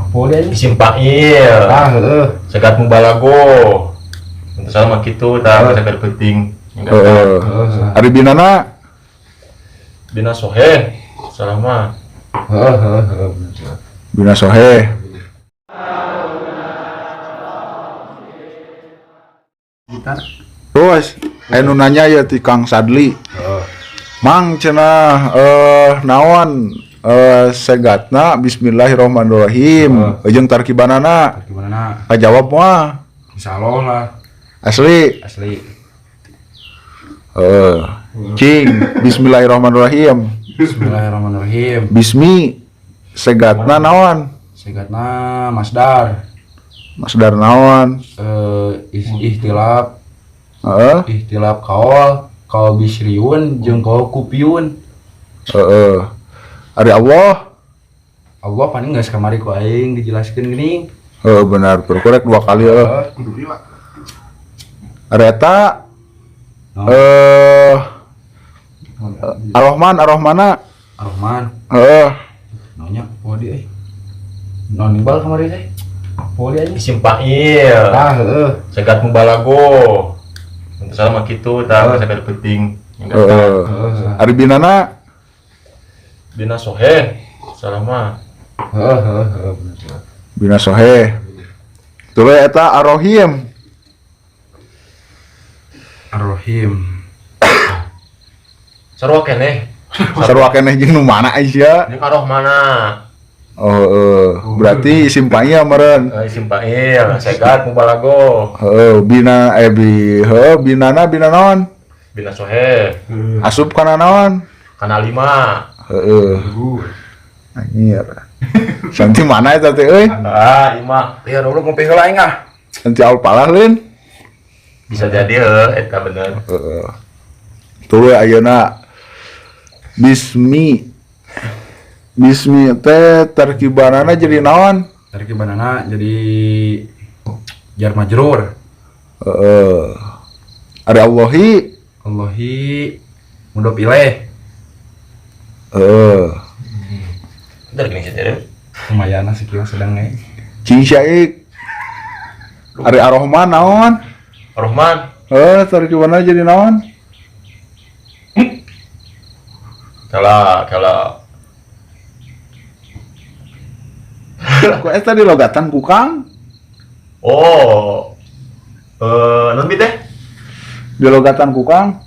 Boleh aja. Isim fa'il. Ah, heeh. Segat mubalago. Untuk salah mah kitu tah segat penting. Heeh. Ari binana Bina soheh. Salah mah. Heeh, heeh, heeh, bener. Bina soheh. Terus anu nanya ya ti Kang Sadli. Heeh. Mang cenah naon segatna bismillahirrahmanirrahim. Jeung tarkibanana. Gimana? Kajawab mah. Insyaallah lah. Asli. Asli. Cing bismillahirrahmanirrahim. Bismillahirrahmanirrahim. Bismi segatna naon? Segatna masdar. Masdar naon? Ihtilaf. Heeh. Ihtilaf kaol, kaol bisriun jeung kaol kupiun. Heeh. Ari Allah. Allah paling geus kamari ku aing dijelaskeun geuning. Heeh benar, berkorek dua kali heeh. Ari eta Ar-Rahman, Ar-Rahmana. Ar-Rahman. Heeh. Nanya poho di euy. Naon imbal kamari teh? Poho di aja. Isim fa'il. Ah, heeh. Segat mubalago. Untuk salah mah kitu tah segat penting. Heeh. Ari binana Bina soheh. Salah mah. Heeh, heeh, heeh, bener. Bina soheh. Tuluy eta Ar-Rahim. Ar-Rahim. Sarua keneh. Sarua keneh jeung nu mana sia? Jeung Ar-Rahmana. Oh, heeh. Berarti isim fa'il meureun. Isim fa'il, segat mubalago. Heeh, bina bi heuh binana bina naon? Bina soheh. Asup kana naon? Kana lima. Heeh. Anjir. Santi mana eta teh euy? Ah, ima. Ya dulu ngopi heula aing ah. Santi alpalah lin. Bisa jadi heuh eta bener. Heeh. Tuluy ayeuna bismi. Bismi teh tarkibanana jadi naon? Tarkibanana jadi jar majrur. Heeh. Ari Allahi. Allahi mudhof ilaih. Heeh. Dari gini saja. Lumayan lah sekian sedang nih. Cing Syaik. Ari Ar-Rahman naon? Ar-Rahman. Heeh, tarkibanana jadi naon? Kala kala Kok eta dilogatan ku Kang? Oh. Non bi teh? Dilogatan ku Kang.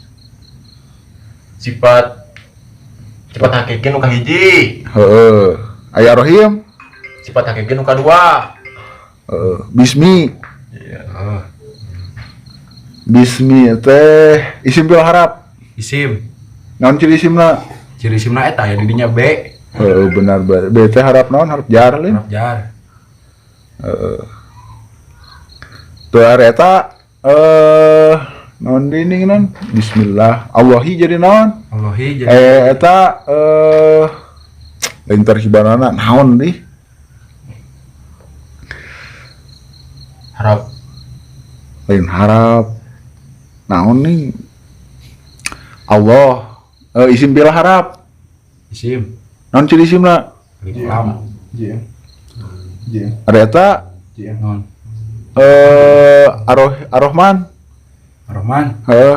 Sifat sifat hakiki nu kahiji. Heeh. Aya Rahim. Sifat hakiki nu kadua. Heeh. Bismi. Iya. Bismi teh isim bil harap. Isim. Naon ciri isimna? Ciri isimna eta ya didinya B. Heeh, benar B teh harap naon? Harap jar lin. Harap jar. Heeh. Tuh ari eta naon deui nih naon? Bismillah. Allahi jadi naon? Allahi jadi eta lain tarkibanana naon deui? Harap. Lain harap. Naon nih? Allah isim bil harap. Isim. Naon ciri isimna? Alif lam. J. J. Ari eta J. Naon? Ar-Rahman. Ar-Rahman. Heeh.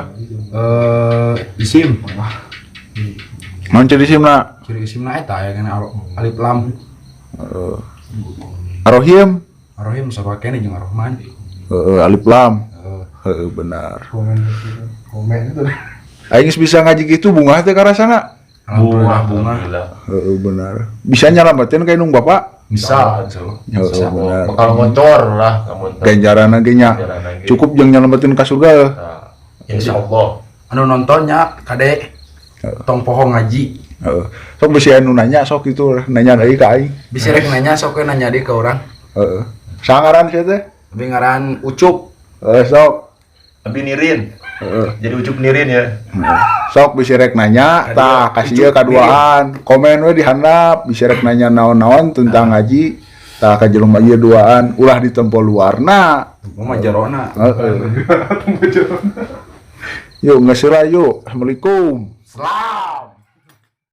Isim. Naon ciri isimna? Ciri isimna eta ya kana alif lam. Heeh. Ar-Rahim. Ar-Rahim sarua keneh jeung Ar-Rahman. Heeh, alif lam. Heeh. Heeh, benar. Komen komen itu. Aing geus bisa ngaji kitu bungah teh karasana. Alhamdulillah bunga. Heeh, benar. Bisa nyelamatin ka indung bapak? Bisa. Heeh, benar. Bakal ngocor lah ngamun. Ganjaranna ge nya. Cukup jeung nyelamatin ka surga. Nah, insyaallah. Anu nontonnya kade tong poho ngaji. Heeh. Sok bisi anu nanya sok itu nanya deui ka aing. Bisi rek nanya sok we nanya deui ka urang. Heeh. Sangaran sia teh? Abi ngaran Ucup. Heeh, sok. Abi nirin. Heeh. Jadi Ucup nirin ya. Sok bisi rek nanya tah kasih ieu kaduaan. Komen we dihandap bisi rek nanya naon-naon tentang ngaji tah ka jelema ieu duaan ulah ditempo luarna. Tempo mah jerona. Heeh. Yuk geus heula yuk. Assalamualaikum. Salam.